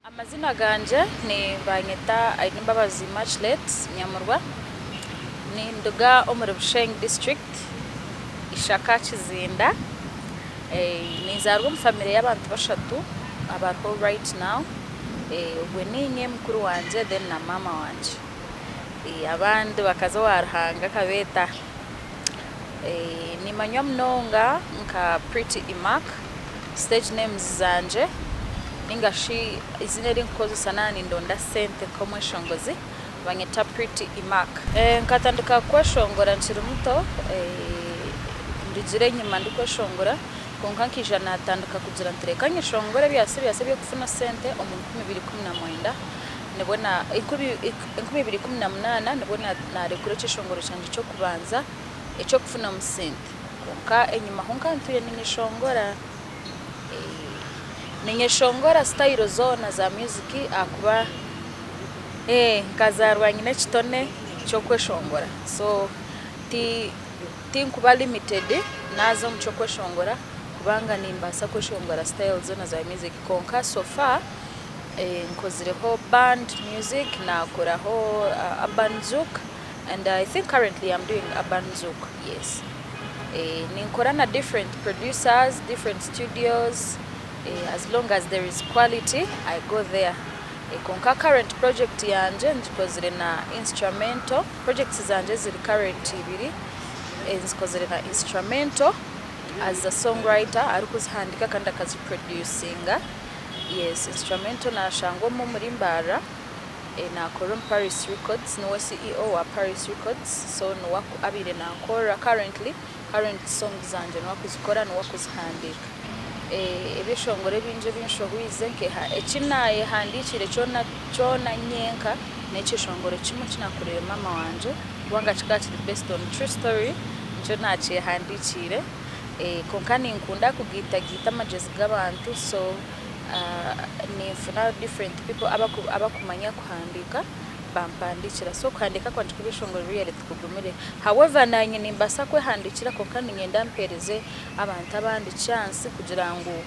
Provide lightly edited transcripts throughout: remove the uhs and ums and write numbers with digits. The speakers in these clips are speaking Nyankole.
Amazina gangye nibanyeta Ainembabazi Immaculate Nyamurwa, ninduga omuri Bushenyi district, Ishaka Kizinda. Ninzaarwa omu famire y'abantu bashatu abariho right now, ogwe niinye, mukuru wangye then na maama wangye. Abandi bakaza owa Ruhanga akabeeta. Nimanywa munonga nka Pretty Immac, stage names zangye ninga shi eiziina eri ndikukozesa naaba nindonda sente nk'omweshongozi nibanyeta Pretty Immac. Nkatandika kweshongora nkiri muto, ndugire enyima ndikweshongora kwonka nkaija natandika kugira nti reka nyeshongore ebyasa ebyasa eby'okufuna sente omu 2019 nibwo na 2018 nibwo narekura ekyeshongoro kyangye ky'okubanza eky'okufunamu sente kwonka enyimaho nkaba ntwire ninyeshongora. Ninyeshongora sitayiro zoona za music ahakuba nkazaarwa nyine ekitone ky'okweshongora so tinkuba limited naaza omu ky'okweshongora kubanga nimbaasa kweshongora sitayiro zoona za music kwonka so far nkozireho band music, naakoraho urban zouk and I think currently am doing urban zouk yes. Ninkora na different producers, different studios as long as there is quality I go there. Kwonka current project yangye ngikozire na instrumental, projects zangye eziri current ibiri nzikozire na instrumental as a songwriter arikuzihandiika kandi akaziproducinga. Yes, instrumental nashangwa omwe omuri Mbarara. Naakorera omu Paris Records, niwe CEO wa Paris Records so niwe abaire nankorera currently, current songs zangye niwe akuzikora niwe akuzihandiika. Ebyeshongoro ebingi ebi nshohwize nkeha eki naayehandiikire kyona kyona nyenka n'ekyeshongoro kimwe eki naakoreire maama wangye kubanga kikaba kiri based on true story nikyo naakyehandiikiire kwonka ninkunda kugaitagaita amagyezi g'abantu so Ninfuna different people abakumanya kuhandiika bampandiikira so okuhandiika kwangye kw'ebyeshongoro really tikugumire however nanye nimbaasa kwehandiikira kwonka niinyenda mpeereze abantu abandi chance kugira ngu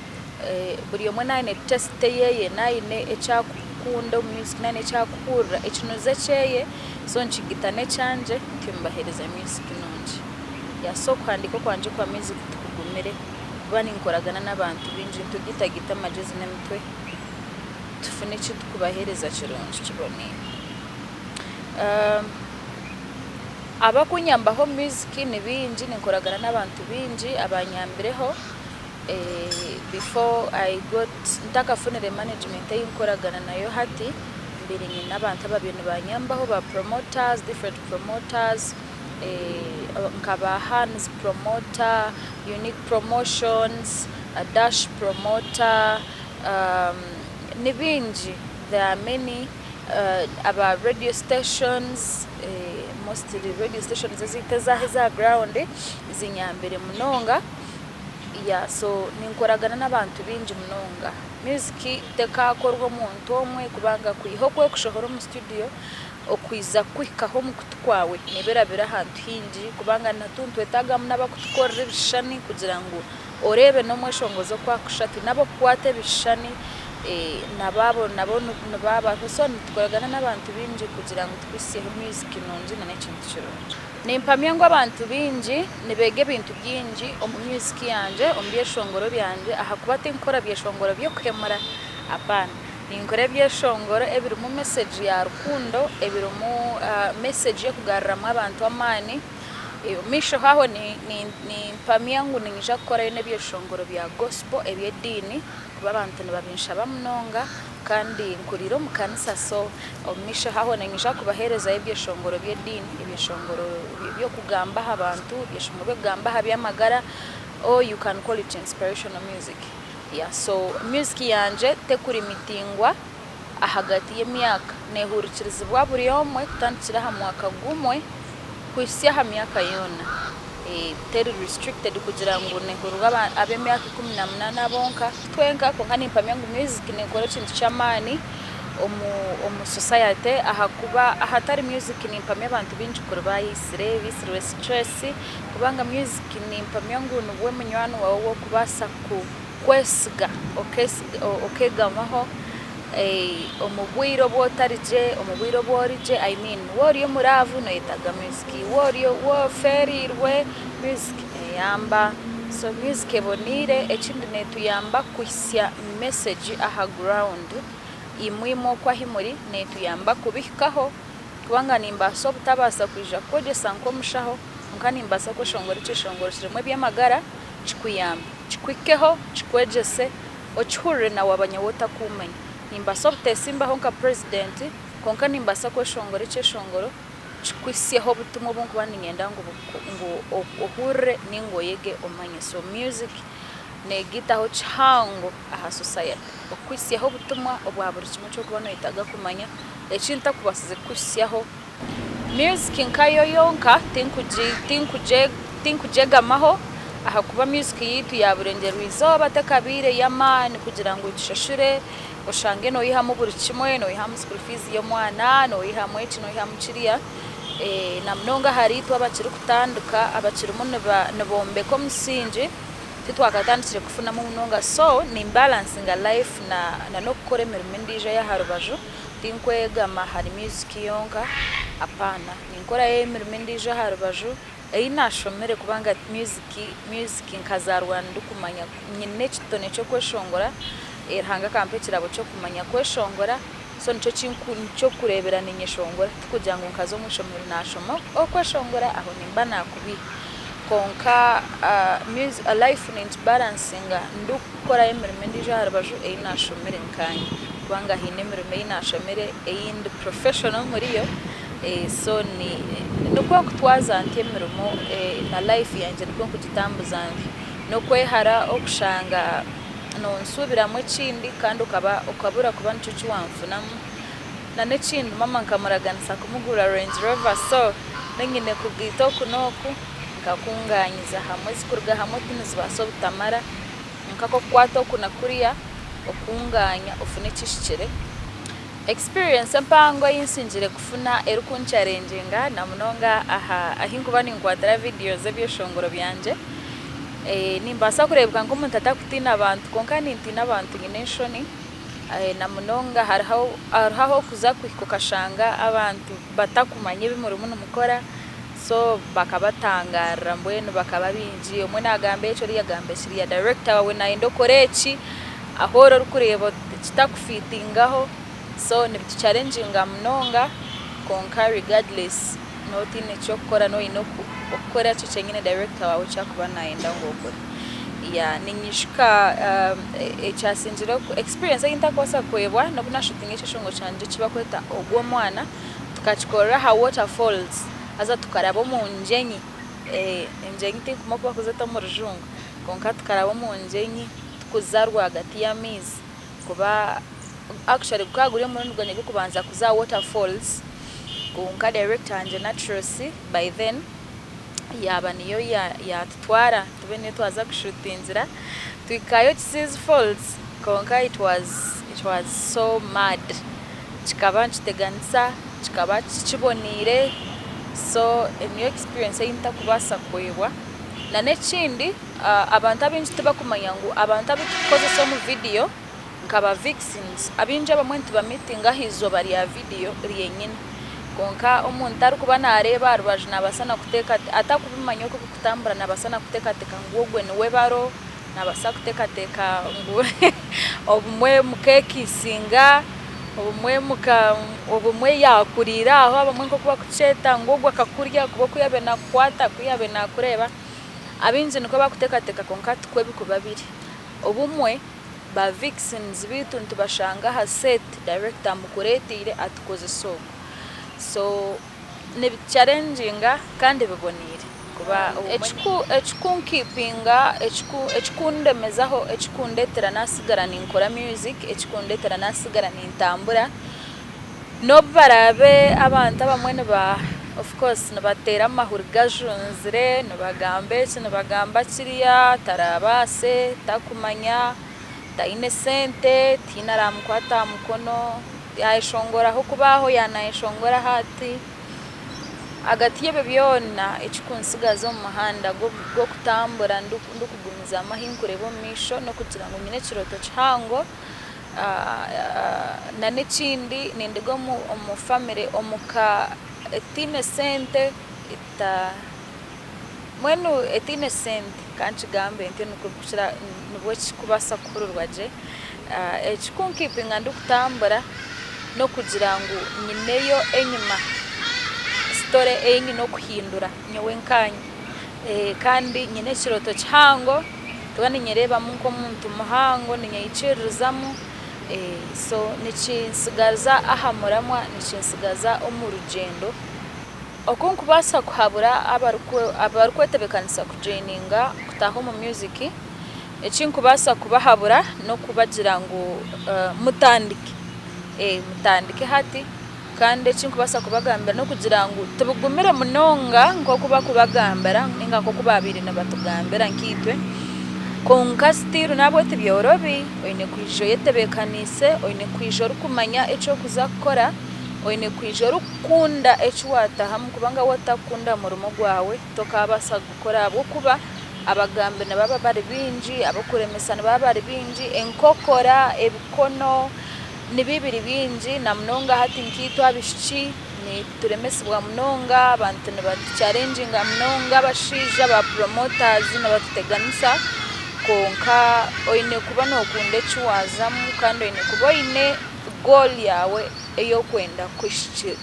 buri omwe naaba aine taste eyeye naaba aine eki arikukunda omu music naaba aine eki arikuhurira ekinuzi ekyeye so nkigita n'ekyangye ntyo mbaheereza music nungi yeah so okuhandiika okwangye okwa music tikugumire. Kuba ninkoragana n'abantu baingi nitugitagita amagyezi n'emitwe tufune eki tukubaheereza kirungi kiboneire. Abakunyambaho omu music ni baingi, ninkoragana n'abantu baingi abanyambireho before I got ntakafunire management ei nkoragana nayo hati, mbaire nyine abantu ababaire nibanyambaho ba promoters, different promoters. nka ba Hands promoter, Unique promotions, Dash promoter, ni baingi there are many, aba radio stations, mostly radio stations ezaitu ez'aha eza ground zinyambire munonga, so ninkoragana n'abantu baingi munonga. Music tekakorwa omuntu omwe kubanga kwiha oku erikushohora omu studio Okwija kukuhikaho omu kutu kwawe neeba erabire ahantu haingi kubanga natu nitwetaagamu n'abakutukorera ebishushani kugira ngu oreebe n'omweshongozi oku akushusha. Twine ab'okukwata ebishushani nabo abo nabo nibabaho. So nitukoragana n'abantu baingi kugira ngu tukuhitsyeho music nungi n'ekintu kirungi. Nimpamya ngu abantu baingi nibeega ebintu bingi omu music yangye, omu byeshongoro byangye ahakuba tinkukora byeshongoro by'okuhemura, hapana. Ninkora ebyeshongoro ebirimu mesegi ya rukundo, ebirimu mesegi y'okugaruramu abantu amaani. Omu maisho aho nimpamya ngu niinyija kukorayo n'ebyeshongoro bya gospel eby'ediini kuba abantu nibabinshaba munonga kandi nkuriire omu kanisa so omu maisho aho niinyija kubaheerezayo ebyeshongoro by'ediini, ebyeshongoro by'okugamba aha bantu, ebyeshongoro by'okugamba aha by'amagara or you can call it inspirational music. Yeah so music yangye tekurimitingwa ahagati y'emyaka, nehurikirizibwa buri omwe kutandikira aha mwaka gumwe kuhitsya aha myaka yoona. Teri restricted kugira ngu nehurirwa ab'emyaka 18 bonka. Twenka kwonka nimpamya ngu music nekora ekintu ky'amaani omu society ahakuba ahatari music nimpamya abantu baingi kuri bayeitsire, baitsirwe stress kubanga music nimpamya ngu niwe munywani waawe ow'okubaasa kwesiga okeegamaho. Omu bwire obu otari gye, omu bwire obu ori gye, I mean waaba ori omu raavu noyetaaga music, waaba ofeereirwe music neyamba, so music eboneire, ekindi netuyamba kuhisya message aha ground, imwe imwe okwo ahi muri netuyamba kubihikaho kubanga nimbaasa obutabaasa kwija kukwegyesa nk'omushaho kwonka nimbaasa kweshongora ekyeshongoro kirimu eby'amagara kikuyambe, kikuhikeho, kikwegyese. Okihurire na waaba nyowe otakuumanya. Nimbaasa obuteesimbaho nka purezidenti, kwonka nimbaasa kweshongora ekyeshongoro kikuhitsyeho obutumwa obu nkuba niinyenda ngu ngu ohurire nainga oyege omanye. So music neegaitaho kihango aha society okukuhitsyaho obutumwa obwa buri kimwe eki orikuba nooyetaaga kumanya eki ntakubaasize kukuhitsyaho. Music nkayo yonka tinkugyegamaho ahakuba music yaitu ya burengyerwa izooba tekabaire y'amaani kugira ngu etushashure oshange noyihamu buri kimwe, noyihamu school fees y'omwana, noyihamu eki noyihamu kiriya namunonga ahari itwe abakirikutandika abakirimu nibombeka omusingi titwakatandikire kufunamu munonga so nimbalansinga life na n'okukora emirimo endiijo ey'aha rubaju. Tinkwegama ahari music yonka, apaana. Ninkorayo emirimo endiijo aha rubaju ei naashomire kubanga music music nkazaarwa ndikumanya nyine ekitone ky'okweshongora, Ruhanga akampa ekirabo ky'okumanya kweshongora so nikyo nikyo orikureebera niinyeshongora tikugira ngu nkaza omu ishomero naashoma okweshongora aho nimba naakubiiha. Kwonka life ningibalansinga ndikukorayo emirimo endiijo aha rubaju ei naashomire nkanye. Kubanga haine emirimo ei naashomire ei ndi professional omuriyo so nikwo nkutwaza ntyo emirimo na life yangye nikwo nkugitambuza ntyo. N'okwehara okushanga nonsuubiramu ekindi kandi okabura kuba nikyo eki wanfunamu. Na n'ekindi maama nkamuraganisa kumugurira Range Rover so niinyine kugaita oku n'oku nkakungaanyiza hamwe ezikuruga hamwe tinizibaasa obutamara. Nk'akokukwata oku na kuriya okungaanya ofune ekihikire. Experience empango ei nsingire kufuna erikunchallenginga na munonga aha ahi nkuba ninkwatira videos z'ebyeshongoro byangye, nimbaasa kureebeka nk'omuntu atarikutiina bantu kwonka nintiina abantu nyine enshoni na munonga hariho ah'orikuza kuhika okashanga abantu batakumanya ebi murimu nimukora. So bakabatangaarira mbwenu bakaba baingi, omwe naagamba eki oriya agamba kiriya, director waawe naayenda okore eki, ahu ori orikureeba kitakufiitingaho, so nibitucharenginga munonga kwonka regardless nooba otaine ky'okukora nooba oine okukora ekyo kyenyine director waawe eki arikuba naayenda ngu okore. Yeah ninyijuka ekyasingireyo experience ei ntarikubaasa kwebwa n'obu naashuutinga ekyeshongo kyangye eki barikweta ogw'omwana. Tukakikorera aha water falls haza tukaraba omu ngyenyi, engyenyi tinkumanya oku barikuzeta omu rujungu kwonka tukaraba omu ngyenyi tukuza rwagati y'amaizi kuba actually gukaba guri omurundi gwangye gw'okubanza kuza aha water falls kwonka director wangye Naturals by then yaaba niyo yaatutwara tube niyo twaza kushuutingira tuhikayo Kisiizi falls kwonka it was it was so mad. Kikaba nikiteganisa, kikaba kiboneire, so niyo experience ei ntarikubaasa kwebwa. Na n'ekindi abantu abaingi tibakumanya ngu abantu abu turikukozesa omu vidiyo nka ba vixens, abaingi abamwe nitubamiitinga aha izooba rya vidiyo ryenyine. Kwonka omuntu arikuba naareeba aha rubaju naabaasa nakuteekateeka, atarikubimanya oku birikutambura naabaasa nakuteekateeka ngu ogwe niwe baro, Naabaasa kuteekateeka ngu obumwe mukeekiisinga, obumwe muka obumwe yaakuriire aho abamwe nk'oku barikukyeta ngu ogwo akakurya kuba oku yaabaire naakukwata, ku yaabaire naakureeba. Abaingi nikwo barikuteekateeka kwonka tikwo birikuba biri. Obumwe ba vixens beitu nitubashanga aha seeti dayirekita amukureeteire atukozesa ogwo. So Nibicharenginga kandi biboneire kuba ekikunkipinga, ekikundemezaho, ekikundetera nasigara ninkora music, ekikundetera nasigara nintambura n'obu baraabe abantu abamwe niba of course nibateera amahuri gajunzire nibagamba eki nibagamba kiriya tarabaase, takumanya, taine sente, tihaine aramukwata aha mukono. Yaayeshongoraho kuba aho yaanayeshongoraho ati, Ahagati y'ebyo byona ekikuntsigaza omu muhanda gw'okutambura ndikugumizamu ahu nkureeba omu maisho n'okugira ngu nyine ekirooto kihango. Na n'ekindi ninduga omu family omu ka etaine sente mbwenu etaine sente kankigambe ntyo nikwo bikukira nibwo kirikubaasa kuhurirwa gye. Ekirikunkiipinga ndikutambura n'okugira ngu nyineyo enyima story ei nyine okuhindura nyowe nkanye kandi nyine ekirooto kihango. Nituba ninyereebamu nk'omuntu muhango ninyeyikiririzamu so nikintsigaza aha muramwa, nikintsigaza omu rugyendo. Oku nkubaasa kuhabura abarikwetebeekanisa kujoyininga kutaaha omu music, eki nkubaasa kubahabura n'okubagira ngu mutandike, mutandike hati Kandi eki nkubaasa kubagambira n'okugira ngu tibigumire munonga nk'oku bakubagambira ninga nk'oku baabaire nibatugambira nkaitwe, kwonka still nabwo tibyorobi, oine kwija oyetebeekaniise, oine kwija orikumanya eki orikuza kukora, oine kwija orikukunda eki waatahamu kubanga waaba otarikukunda murimo gwawe tokaabaasa kugukora ahabw'okuba abagambi nibaba bari baingi, ab'okuremesa nibaba bari baingi, enkokora, ebikono. Nibi biri bingi na munonga hati nkaitwe abaishiki nituremesibwa munonga, abantu nibatucharenginga munonga, abashaija ba promoters nibatuteganisa kwonka oine kuba nokunda eki waazamu kandi oine kuba oine goal yaawe ei orikwenda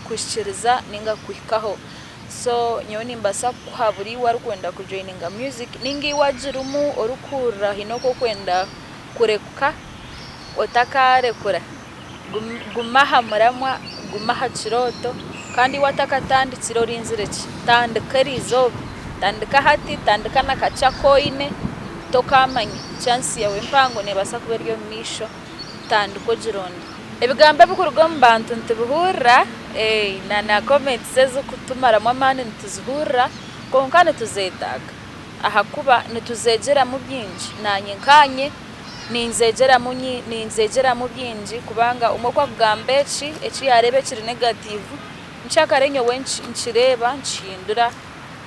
kuhikiriza ninga kuhikaho. So nyowe nimbaasa kukuhabura iwe orikwenda kujoininga music ninga iwe agirimu orikuhurira haine oku orikwenda kurekuka Otakaarekura. Guma aha muramwa, guma aha kirooto, kandi iwe otakatandikire orinzire ki? Tandika eriizooba. Tandika hati, tandika na kakye aku oine, tokaamanya chance yaawe empango neebaasa kuba eri omu maisho, tandika ogironde. Ebigambo ebirikuruga omu bantu nitubihurira, na comments ezirikutumaramu amaani nituzihurira, kwonka nituzeetaaga ahakuba nituzeegyeramu bingi. Naanye nkaanye. Ninzegyeramu ninzegyeramu bingi kubanga omwe ku akugamba eki, eki yareeba ekiri negative, nkyakare nyowe nkireeba nkihindura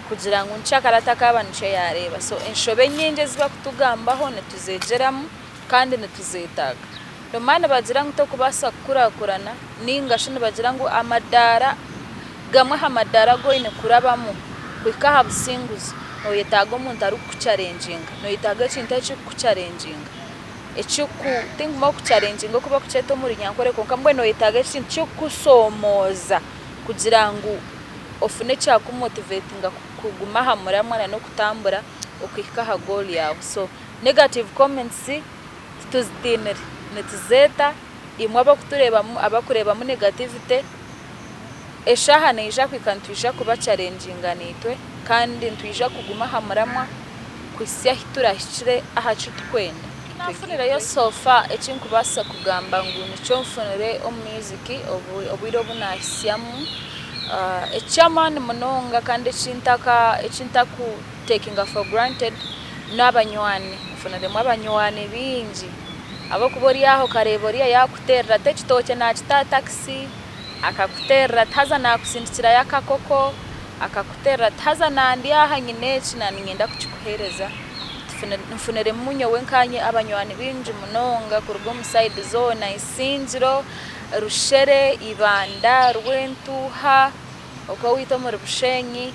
kugira ngu nkyakare atakaaba nikyo yareeba. So enshobe nyingi ezi bakutugambaho nituzegyeramu kandi nituzetaaga. Nomanya nibagira ngu tokubaasa kukurakurana ninga shi nibagira ngu amadaara gamwe aha madaara agu oine kurabamu kuhika aha businguzi, noyetaaga omuntu arikukucharenginga, noyetaaga ekintu ekirikukucharenginga, ekiku tinkumanya okucharenginga oku bakukyeta omu runyankore kwonka mbwenu noyetaaga ekintu kirikukusoomooza kugira ngu ofune ekyakumotivetinga kuguma aha muramwa na n'okutambura okuhika aha goal yaawe. So negative comments tituzitiinire, nituzeeta imwe abarikutureebamu abarikureebamu negativity, Eshaaha neija kuhika nitwija kubacharenginga naitwe kandi nitwija kuguma aha muramwa kuhitsya ahu turahikire aha ki turikwenda. Naafunireyo so far eki ndikubaasa kugamba ngu nikyo nfunire omu music obwire obu naahitsyamu. Eky'amaani munonga kandi eki ntaku takinga for granted n'abanywani. Nfuniremu abanywani baingi ahabw'okuba ori aho okareeba oriya yaakuteerera ati ekitookye naakita aha takisi. Akakuterera ati haza nakusindikirayo akakoko, akakuterera ati haza nandi aha nyine eki na niinyenda kukikuhereza. Nfuniremu nyowe nkanye abanywani baingi munonga kuruga omu sayidi zoona, Isingiro, Rushere, Ibanda, Rwentuuha, okwo owaitu omuri Bushenyi.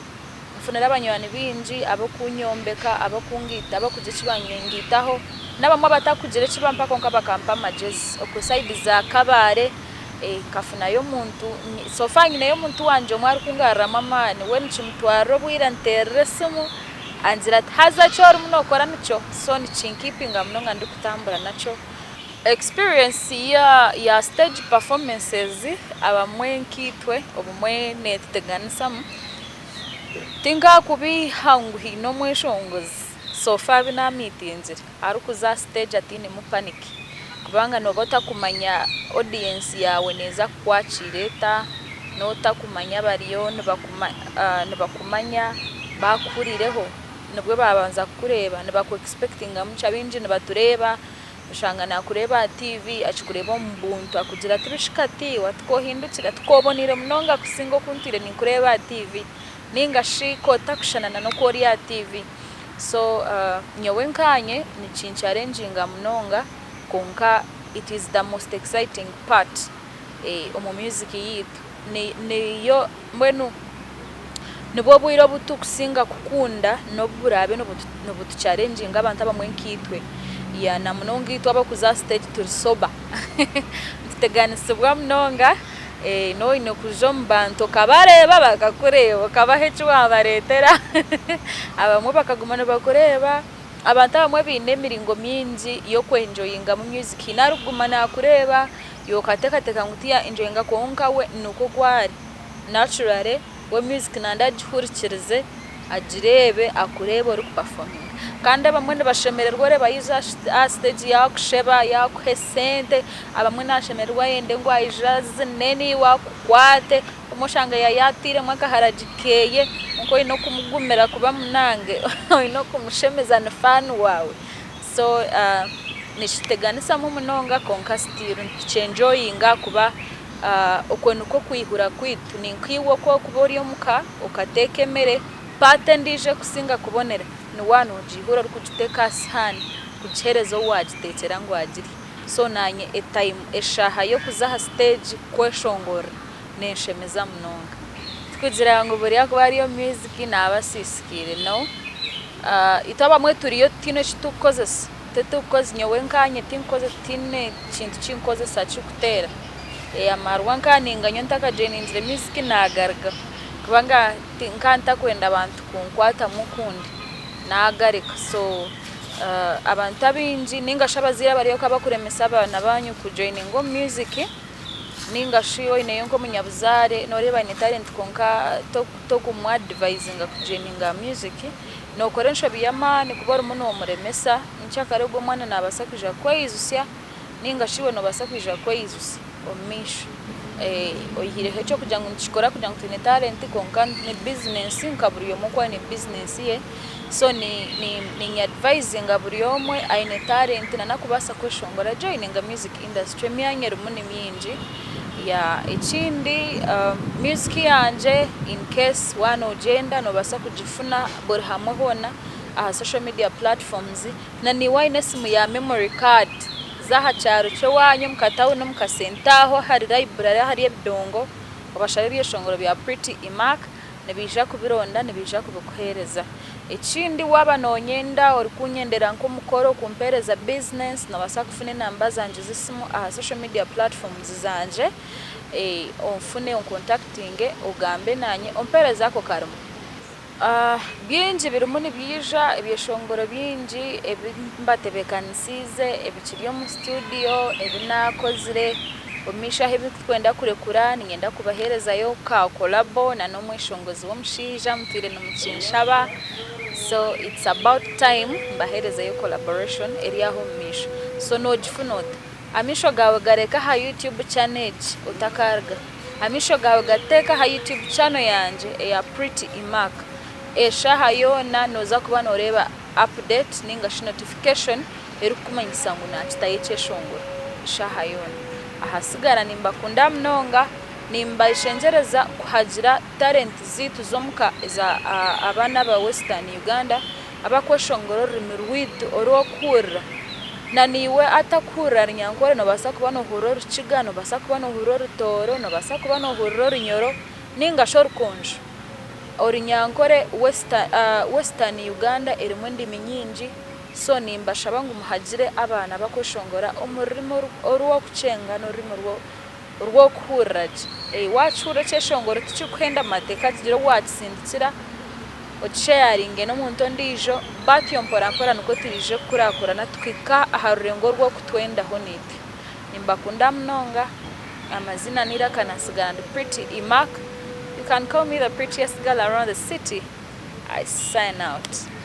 Nfunire abanywani baingi ab'okunyombeka, ab'okungaita, ab'okugira eki bangaitaho, n'abamwe abatakugira eki bampa kwonka bakampa amagyezi. Okwo sayidi za Kabale nkafunayo omuntu, so far nyineyo omuntu wangye omwe arikungaruramu amaani, we nikimutwarira obwire anteerera esimu angira ati haza eki orimu nookora nikyo, so nikinkipinga munonga ndikutambura nakyo. Experience ya stage performances abamwe nkaitwe obumwe neetuteganisamu. Tinkakubiiha ngu haine omweshongozi so far abu naamiitingire arikuza aha siteegi atainemu panic kubanga nooba otakumanya audience yaawe neeza kukwakiira eta, nooba otakumanya bariyo nibakumanya baakuhuriireho nibwo baabanza kukureeba nibaku expectingamu ki, abaingi nibatureeba Oshanga naakureeba aha tiivi, akikureeba omu buntu akugira ati bishika tiiwe ati k'ohindukire ati k'oboneire munonga kusinga oku ntwire ninkureeba aha tiivi nainga shi k'otakushushana na n'oku ori aha tiivi. So nyowe nkaanye nikinkyarenginga munonga kwonka It is the most exciting part omu music yaitu. Niyo mbwenu nibwo bwire obu turikusinga kukunda n'obu buraabe nibutucharenginga abantu abamwe nkaitwe. Na munonga itwe abarikuza aha siteegi turi soba nituteganisibwa munonga. Noba oine kuza omu bantu okabareeba bakakureeba, okabaha eki waabareetera abamwe bakaguma nibakureeba. Abantu abamwe baine emiringo mingi y'okwenjoyingamu music. Haine arikuguma naakureeba iwe okateekateeka ngu tiya enjoyinga kwonka we nikwo oku ari naturally we music nayenda agihurikirize agireebe akureebe orikupafominga. Kandi abamwe nibashemererwa oreeba yaija aha siteegi yaakusheba yaakuha esente, abamwe naashemererwa ayende ngu aije azine naiwe akukwate, obumwe oshanga yaayatairemu akaharagi keeye kwonka oine okumugumira kuba munange oine okumushemeza ni faani waawe. So nikituteganisamu munonga kwonka still nitukyenjoyinga ahakuba okwo nikwo kwihura kwaitu. Ni nkaiwe oku orikuba ori omuka okateeka emere, paati endiijo ekusinga kubonera ni waaba noogihura orikugiteeka aha sihaani kugiheereza ou waagiteekyera ngu agirye. So naanye etayimu, eshaaha y'okuza aha siteegi kweshongorera nenshemeza munonga. Tikugira ngu buri akuba ari omu music naaba asiisikaire no. Itwe abamwe turiyo tutiine eki turikukozesa, titukukozesa nyowe nkanye tinkukozesa tihaine kintu ki nkukozesa kirikuteera. Amarwa nka ninganywa ntakajoiningire music naagarugaho kubanga nkaba ntakwenda abantu kunkwatamu okundi naagareka. So abantu abaingi ninga shi abazaire abari okwo abakuremesa abaana baanyu kujoininga omu music, Ninga shi oineyo nk'omunyabuzaare nooreeba aine talent kwonka tokumu adivayizinga kujoininga music, nookora enshobi y'amaani kuba orimu noomuremesa, nkyakare ogwo omwana naabaasa kwija kukweyijusya ninga shi iwe noobaasa kwija kweyijusya omu maisho. Oihireho eky'okugira ngu nitukikora kugira ngu twine talent kwonka ni bizinesi nka buri omwe oku aine bizinesi ye, so niinyadivayizinga buri omwe aine talent na n'akubaasa kweshongora ajoininga music industry emyanya erimu ni mingi. Ekindi music yangye in case waaba noogyenda noobaasa kugifuna buri hamwe hoona aha social media platforms na naiwe waine esimu ya memory card za aha kyaro ky'owaanyu omu katawuni omu kasente aho ahari library ahari ebidongo obashabe ebyeshongoro bya Pretty Imac Nibaija kubironda, nibaija kubikuheereza. Ekindi waaba noonyenda, orikunyendera nk'omukoro kumpeereza bizinesi, noobaasa kufuna enamba zangye z'esimu aha social media platforms zangye, onfune onkontakitinge ogambe naanye ompeereze ako karimo. Bingi birimu nibiija, ebyeshongoro bingi ebi mbatebeekanisiize ebikiri omu situdiyo, ebi naakozire. Omu maisho aho ebi turikwenda kurekura niinyenda kubaheerezayo ka kolabo na n'omweshongozi w'omushaija mutwire nimukinshaba so it's about time mbaheerezeyo collaboration eri aho omu maisho. So noogifuna ota? Amaisho gaawe gareeke aha YouTube channel egi otakaarugaho. Amaisho gaawe gateeke aha YouTube channel yangye eya Pretty Imac. Eshaaha yoona nooza kuba nooreeba update ninga shi notification erikukumanyisa ngu naakitayo ekyeshongoro eshaaha yoona. Ahasigara nimbakunda munonga, nimbashengyereza kuhagira talent zaitu z'omuka eza abaana aba Western Uganda abakweshongora orurimi rwaitu orw'okuhurira. Na naiwe atakuhurira Runyankore noobaasa kuba noohurira Orukiga, noobaasa kuba noohurira Orutooro, noobaasa kuba noohurira Orunyoro ninga shi Orukonjo. Orunyankore Western Uganda erimu endimi nyingi so nimbashaba ngu muhagire abaana abakweshongora omu rurimi orw'okukyenga n'orurimi rw'okuhurira gye. Waakihurira ekyeshongoro tikirikuhenda mateeka kigira obu waakisindikira okisheyaringe n'omuntu ondiijo batyo mporampora nikwo turaije kukurakurana tuhika aha rurengo orw'okutwendaho naitwe. Nimbakunda munonga, amazina n'eiraka nasigara ndi Pretty Imac, you can call me the prettiest girl around the city, I sign out.